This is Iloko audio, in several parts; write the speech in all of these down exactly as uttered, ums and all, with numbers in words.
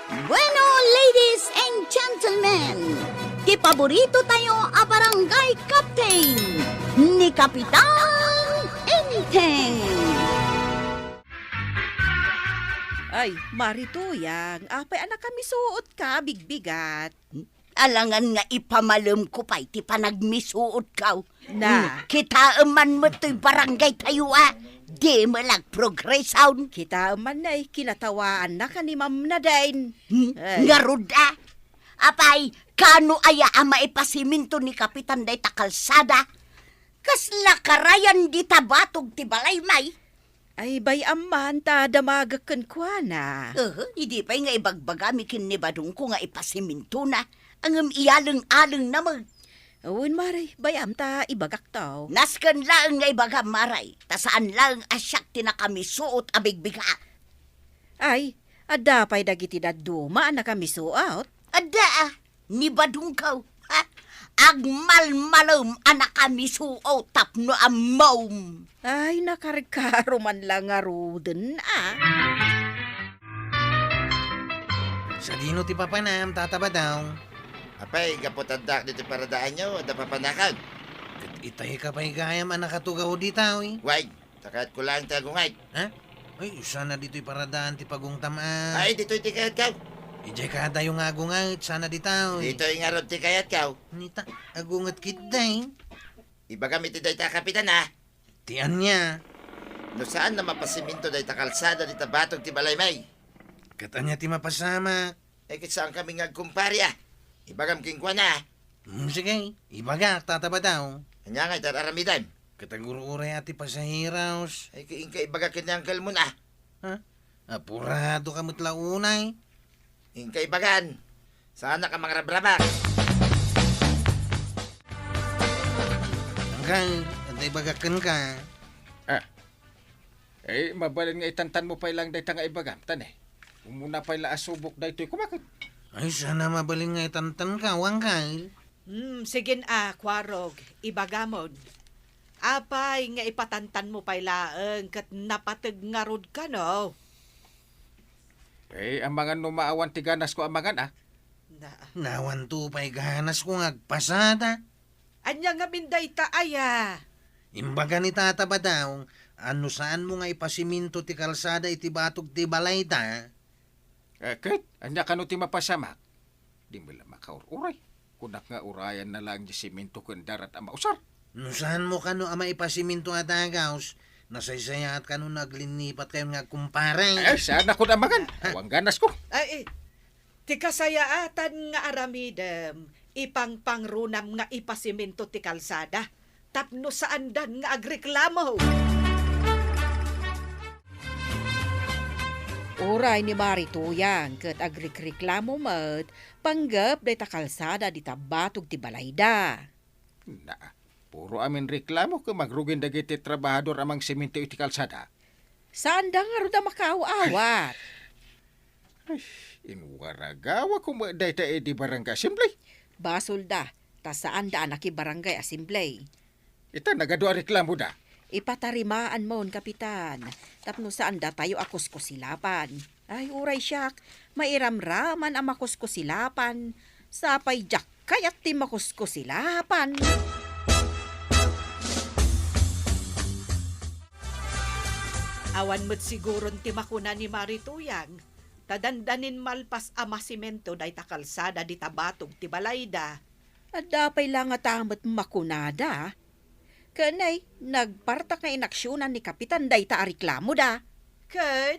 Bueno, ladies and gentlemen, ti paborito tayo a barangay captain, ni Kapitan Enteng. Ay, Mari Tuyang, apay a nakamisuot ka, bigbigat? Alangan nga ipamalemko pay ti panagmisuotko. Na. Hmm, kitaem man met toy barangay tayo, a. Di met la agprogresaon. Kitaem man, ay, kinatawaannak ni Ma'am Nadine. Hmm? Ay. Ngarud, a. Apay, kano aya a maipasiminto ni Kapitan dayta kalsada? Kasla karayan dita batog ti balay, may? Ay, bay-am man ta damagek kenkuana. Aha, idi pay nga ibagbagami ken ni badongko nga ipasimintona, ngem iyaleng-alengna met. Wen, Mari, bay-am ta ibagakto. Nasken laeng nga ibagam, Mari, ta saan laeng a siak ti nakamisuot a bigbigat. Ay, adda pay dagiti dadduma a nakamisuot? Adda, a. Ni badongko, ha? Agmalmalem a nakamisuot tapno ammom. Ay, nakarkaro man la ngaruden, a. Sadino ti papanam, Tata Badong? Apay, gapu ta addaak ditoy paradaanyo, adda papanakon? Ket itay ka pay gayam a nakatugaw dita, uy. Way, ta kayatko laeng ti agungayt. Ha? Ay, saan a ditoy paradaan ti pagungtam a. Ay, ditoy ti kayatko. Idiay kadayo nga agungayt, saan a dita, uy. Ditoy ngarud ti kayatko. Nita, agunget ketdi. Ibagam iti dayta a kapitan, a. Ti ania? No saan a mapasiminto dayta kalsada dita batog ti balay, may. Ket ania ti mapasamak? Eh, ket saankami nga agkumpare, a. Ibagam kenkuana, a. Hmm, sige, ibagak, Tata Badong. Ania ngay ti ar-aramidem? Ket agur-uray a ti pasaheros. Ay, ket inka ibaga ken ni angkelmon, a. Ha? Apuradoka met la unay. Inka ibagan. Saanak a mangrabrabak. Angkel, adda ibagak kenka. Ah, Eh, mabalin nga itantanmo pay laeng dayta nga ibagam, ta ne, umuna pay la a subok daytoy kumaket. Ay, saan a mabalin nga itantanka, Angkel. Hmm, sigen a, Kuarog, ibagamon. Apay nga ipatantanmo pay laeng ket napateg ngarud kano? Eh, amangan no maawan ti ganasko amangan, a. Na. Naawanto pay ganasko nga agpasada. Ania ngamin dayta aya? Imbaga ni Tata Badong a no saanmo nga ipasiminto ti kalsada iti batog ti balayda. Eh, ket, ania kano ti mapasamak? Di met la makaur-uray. Kunak nga urayanna laeng ti siminto ken darat a mausar. No saanmo kano a maipasiminto a dagus, nasaysayaat kano no aglinnipat kayon nga agkumpare. Eh, saan a kod amangan? Awan ganasko. Ay, eh, Ti kasayaatan nga aramidem, ipangpangrunam nga ipasiminto ti kalsada, tapno saandan nga agreklamo. Uray ni Mari Tuyang ket agrekreklamo met panggep dayta kalsada dita batog ti balayda. Na, puro amin reklamo ket magrugin dagiti trabahador a mangsiminto iti kalsada. Saanda ngarud a makaaw-awat. Ay, inwaragawak met dayta idi barangay assembly. Basolda, ta saanda a nakibarangay assembly. Ita, nagadu a reklamoda. Ipatarimaanmon, Kapitan, tapno saandatayo a kuskusilapan. Ay, uray siak, mairamraman a makuskusilapan. Sapay diak kayat ti makuskusilapan. Awan met siguron ti makuna ni Mari Tuyang, ta dandanin malpas a masimento dayta kalsada dita batog ti balayda. Adda pay la ngata met makunada. Ken ay, nagpartak nga inaksionan ni Kapitan dayta a reklamoda. Ken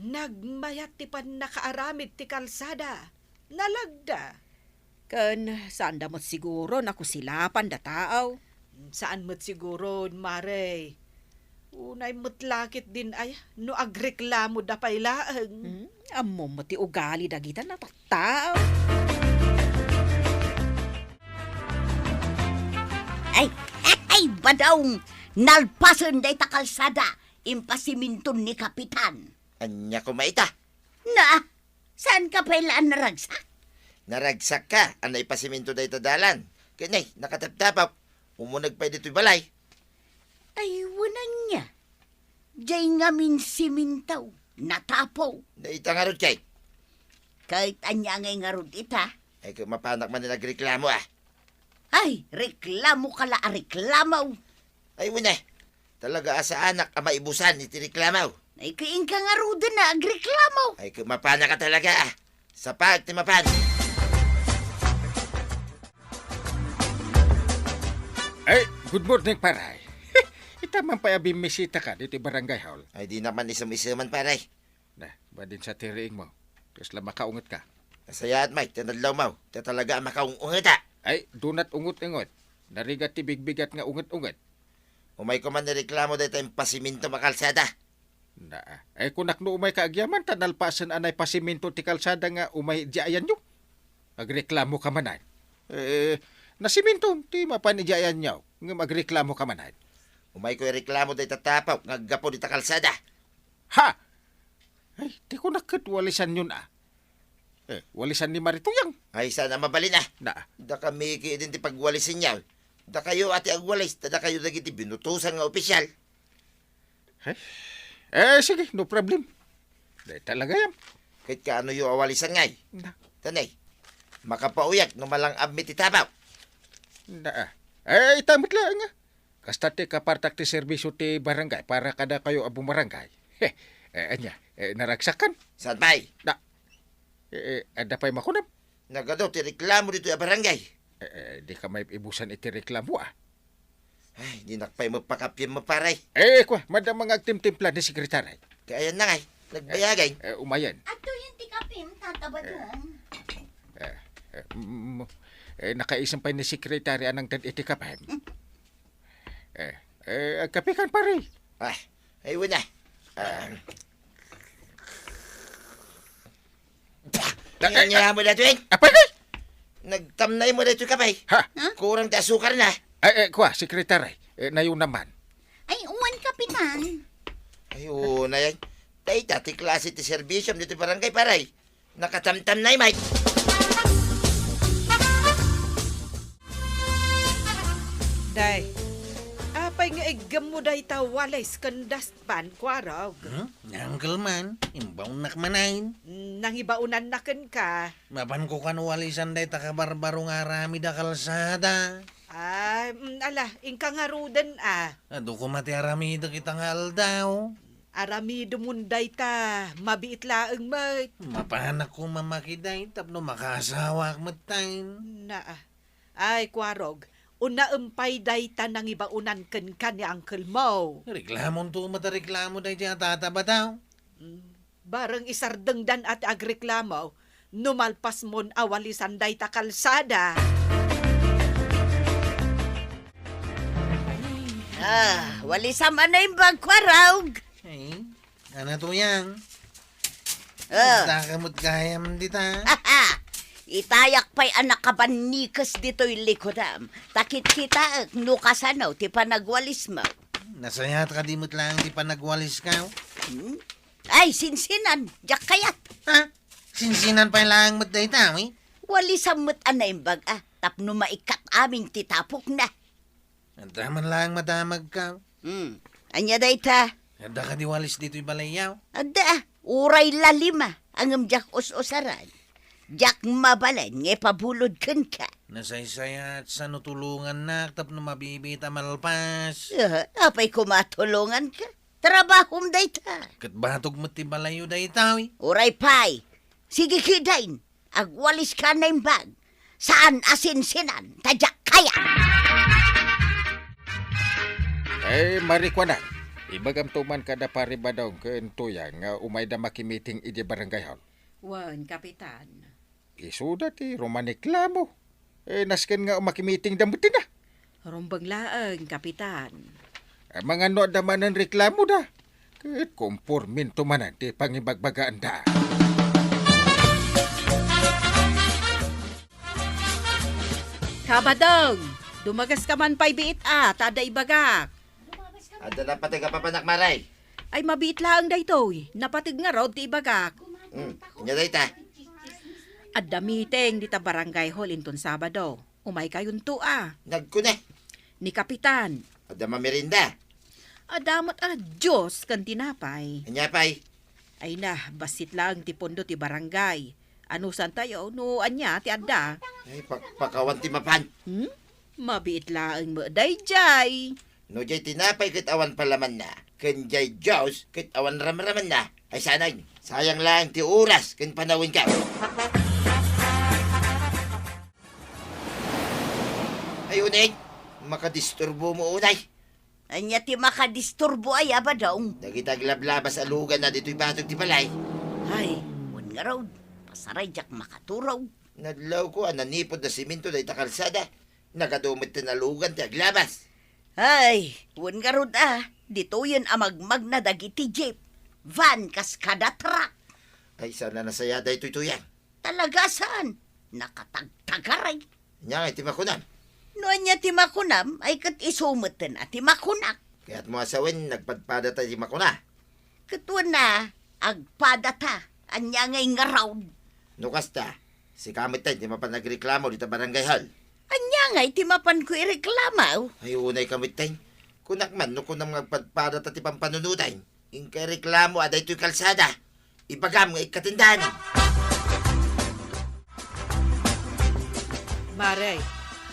nagmayat ti pannakaaramid ti kalsada. Nalagda. Ken saanda met siguron a kusilapan da tao. Saan met siguron, Mare. Unay met la ketdin aya no agreklamoda pay laeng. Hmm, ammom met ti ugali dagita natattao. Ay, ay, Badong! Nalpasen dayta kalsada, impasiminton ni Kapitan. Ania koma ita? Na, saanka pay la a naragsak? Naragsakka a naipasiminto dayta dalan. Ket nay, nakataptapok. Umuneg pay ditoy balay. Ay, wen ania. Diay ngamin siminto, natapo. Dayta ngarud kay. Ket ania ngay ngarud ita? Ay, ket mapanak manen agreklamo, a. Ay, reklamoka la a reklamo. Ay, wen, a. Talaga a saanak a maibusan iti reklamo. Ay, ket inka ngaruden a agreklamo. Ay, ket mapanaka talaga, a. Sapag ti mapan. Ay, good morning, pare. Ita man pay a bimmisitaka ditoy barangay hall. Ay, dinak man isem-iseman, pare. Na, badin sa ti riingmo. Kasla makaungetka. Nasayaat, Mike, ti nadlawmo. Ita talaga a makaung-ungeta. Ay, dunat unget-unget. Narigat ti bigbigat nga unget-unget. Umayko man ireklamo dayta impasimintom a kalsada. Na, ay, kunak no umayka agyaman ta nalpasen a naipasiminto ti kalsada nga umay idiay ayanyo. Agreklamoka manen. Eh, nasiminto ti mapan idiay ayanyo, ngem agreklamoka manen. Umayko ireklamo dayta tapok nga aggapu dita kalsada. Ha! Ay, ti kunak ket walisanyon, a. Eh, walisan ni Marituyang. Ay, saan a mabalin, a. Na. Dakami ket idin ti pagwalisenyo. Dakayo a ti agwalis, ta dakayo dagiti binutosan nga opisyal. Eh, eh, sige, no problem. Dahil talaga yan. Ket kaanoyo a walisan ngay? Na. Tanay, makapauyag no malang-abmi ti tapok. Na, a. Eh, ita met laeng, a. Kasta ti kapartak ti serbisyo ti barangay para kadakayo a bumarangay. Eh, ania, eh, naragsakan? Saan pay? Na, eh, eh, adda pay makunam? Nagadu ti reklamo ditoy a barangay. Eh, eh, dika maibusan iti reklamo, a. Ay, dinak pay mapakapien mo, pare. Eh, kua, madama nga agtimtimpla ni sekretary. Kay ayan na ngay, nagbayagay. Eh, eh, umayen. Adtoyen ti kapim, Tata Badong. Eh, eh, mm, eh, nakaisem pay ni sekretary a nangted iti kapim. Eh, eh, agkapikan, pare. Ah, ay, wala. Ah. Da-, eh, Ania mo daytoy? Apay, eh? Nagtamnay mo daytoy, kapay. Ha? Ha? Kurang ti asukar na. Ay, eh, kua, sekretary. Eh, nayo naman. Ay, uwan, Kapitan. Ay, oo na yan. Dayta ti klase ti serbisyom ditoy barangay, paray. Nakatamtamnay, Mike. Day, apay nga iggemmo dayta walis ken dustpan, Kuarog? Hmm? Ni Uncle man, imbaonnak manen. Nangibaonanna kenka. Mapanko kan walisan dayta kabarbaro nga aramid a kalsada. Ay, mm, ala, inka ngaruden, a. Adu koma ti aramidek ita nga aldaw. Aramidemon dayta, mabiit laeng met. Mapanak koma makiday tapno makaasawaak metten. Naa. Ay, Kuarog, unaem pay dayta nangibaonan kenka ni uncle mo. Reklamonto met a reklamo daydiay a tata, bataw. Mm, bareng isardengdan a ti agreklamo no malpasmon a walisan dayta kalsada. Ah, walisam a naimbag, Kuarog. Ay, Ana, Tuyang? Ah. Adda ka met gayam dita? Itayak pay a nakabannikes ditoy likudam. Ta kitkitaek no kasano ti panagwalismo. Nasayaat kadi met laeng ti panagwalisko? Hmm? Ay, sinsinan, diak kayat. Ha? Sinsinan pay laeng met dayta, wi? Walisam met a naimbag, a, tapno maikkat amin ti tapokna. Adda man laeng madamagko. Hmm. Ania dayta? Adda kadi walis ditoy balayyo? Adda, uray la lima, ngem diak us-usaran. Diak mabalin nga ipabulod kenka. Nasaysayaat sa no tulongannak tapno mabibiit a malpas. Ah, apay koma a tulonganka? Trabahom dayta. Ket batog met ti balayyo dayta, wi. Uray pay. Sige ketdin. Agwaliska a naimbag. Saan a sinsinan, ta diak kayat. Eh, Marikuana, ibagamto man kada Pari Badong ken Tuyang nga umayda makimiting idiay barangay hall. Wen, Kapitan. Isuda ti rumaniklamo. Eh, nasken nga makimitingda met dita. Rumbeng laeng, Kapitan. Amangan no adda manen reklamoda. Ket kompormento manen ti pangibagbagaanda. Kabadong, dumageska man pay biit a, ta adda ibagak. Adda napateg a papanak, Maray. Ay, mabiit laeng daytoy. Napateg ngarud ti ibagak. Hmm, ania dayta? Adda meeting dita barangay hall inton Sabado. Umaykayonto a. Nagkuna. Ni Kapitan. Adda mamerienda? Adda met a juice ken tinapay. Ania pay? Ay na, bassit laeng ti pondo ti barangay. Anusantayo no ania ti adda? Ay, pak-, pakawan ti mapan. Hmm? Mabiit laeng met daydiay. No diay tinapay ket awan palamanna, ken diay juice ket awan ramramanna, ay saan, sayang laeng ti oras ken panawenko. Ay, uneg, makadisturbomo unay. Ania ti makadisturbo aya, Badong? Dagiti aglablabas a lugan a ditoy batog ti balay. Ay, wen ngarud, pasaray diak makaturog. Nadlawko a nanipod a semento dayta kalsada. Nagadu metten a lugan ti aglabas. Ay, wen ngarud a, ditoyen a magmagna dagiti jeep, van kas kada truck. Ay, saan a nasaya daytoy, Tuyang? Talaga saan. Nakatagtagaray. Ania ngay ti makunam? No ania ti makunam, ay ket isu metten a ti makunak. Kayatmo a sawen, nagpadpadata ti makuna? Ket wen a, agpadata. Ania ngay ngarud? No kasta, sika metten ti mapan agreklamo dita barangay hall. Ania ngay ti mapanko ireklamo? Ay, unay ka metten. Kunak man no kunam nga agpadpadata ti pampanunotayo. Inka ireklamo a daytoy kalsada. Ibagam nga ikkatendan. Mare,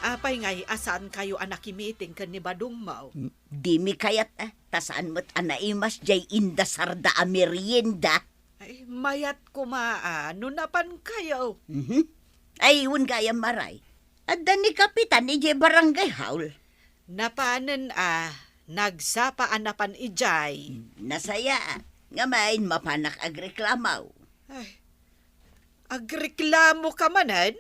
apay ngay a saankayo a nakimiting ken ni Badongmo? Dimi kayat, a, ta saan met a naimas diay indasarda a merienda. Ay, mayat koma a no napankayo. Mhm. Ay, wen gayam, Mare. Adda ni Kapitan idiay barangay hall. Napanen a, nagsapa a napan idiay. Nasaya a, ngem mapanak agreklamo. Ay, agreklamo ka manen?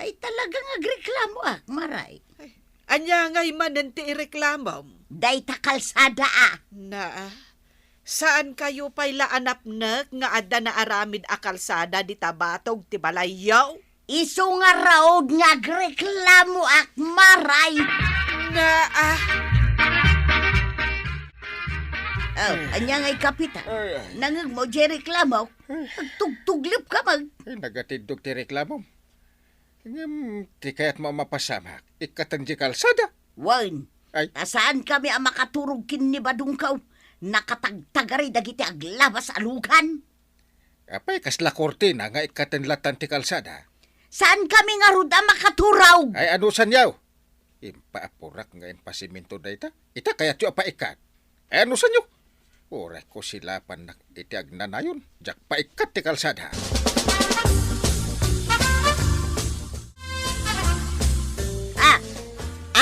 Ay, talagang agreklamoak, Mare. Ay, ania ngay manen ti ireklamom? Dayta kalsada a. Naa, saankayo pay la a napnek nga adda naaramid a kalsada dita batog ti balayyo? Isu ngarud nga agreklamoak, Mare. Naa. Oh, ania ngay, Kapitan? Ay, ay. Nangngegmo diay reklamo? Agtugtuglep ka man. Ay, nagatiddog ti reklamo. Ngem, ti kayatmo a mapasamak, ikkaten diay kalsada. Wen, ay, ta saankami a makaturog ken ni Badongko. Nakatagtagaray dagiti aglabas a lugan. Apay, kasla kurtina nga ikkaten lattan ti kalsada? Saankami ngarud a makaturog? Ay, anusanyo? Impaapurak nga impasemento dayta. Ita, kayatyo a paikkat? Ay, anusanyo? Uray kusilapannak iti agnanayon, diak paikkat ti kalsada. Ah,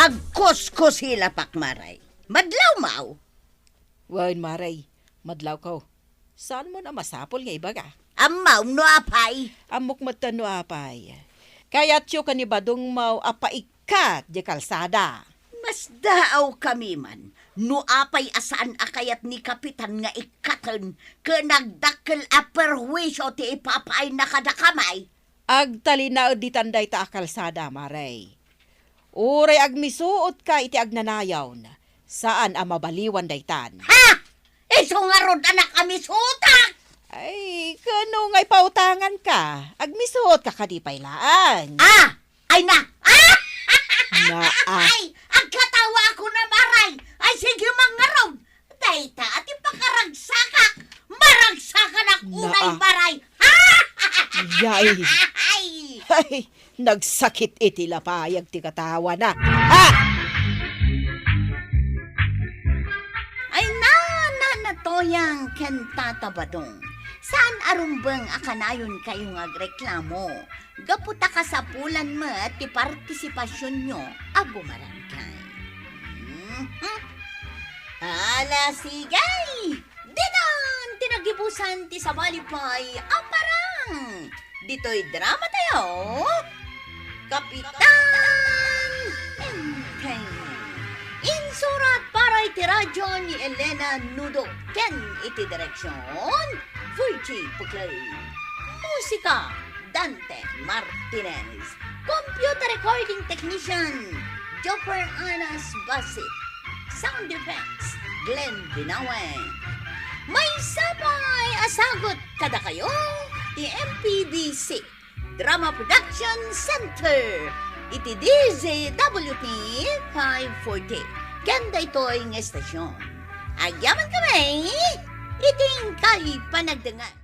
agkuskusilapak, Mare. Madlawmo? Wen, Mare, madlawko. Saanmo a masapul nga ibaga? Ammom no apay? Ammok metten no apay. Kayatyo ken ni Badongmo a paikkat diay kalsada. Masdaawkami man no apay a saan a kayat ni Kapitan nga ikkaten ken agdakkel a perhuisio ti ipapaayna kadakami. Agtalinaed ditan dayta a kalsada, Mare. Uray agmisuotka iti agnanayon, saan a mabaliwan daytan. Ha? Isu ngarud a nakamisuotak? Ay, kano nga ipautanganka? Agmisuotka kadi pay laeng? Ah! Ay na! Ah! Naa. Ay, agkatawaak unay, Mare. Ay, sige man ngarud. Dayta a ti pakaragsakak. Maragsakanak unay, Mare. Yay. Ay! Ay, nagsakit iti lapayag ti katawana. Ha? Ay, na, na, na, Tuyang ken Tata Badong. Saan a rumbeng a kanayonkayo nga agreklamo. Gapu ta kasapulan met ti partisipasionyo a bumarangay. Mhm. Ala, sige! Ditan ti nagibusan ti sabali pay a parang ditoy dramatayo, Kapitan Enteng. Insurat para iti radyo ni Elena Nudo ken iti direksion, Virgie Puclay. Musika, Dante Martinez. Computer recording technician, Jopper Anas Basit. Sound effects, Glenn Binawen. Maysa pay a sagut kadakayo ti M P D C Drama Production Center iti D Z W T five forty ken daytoy nga estasion. Agyamankami iti inkay panagdengngeg.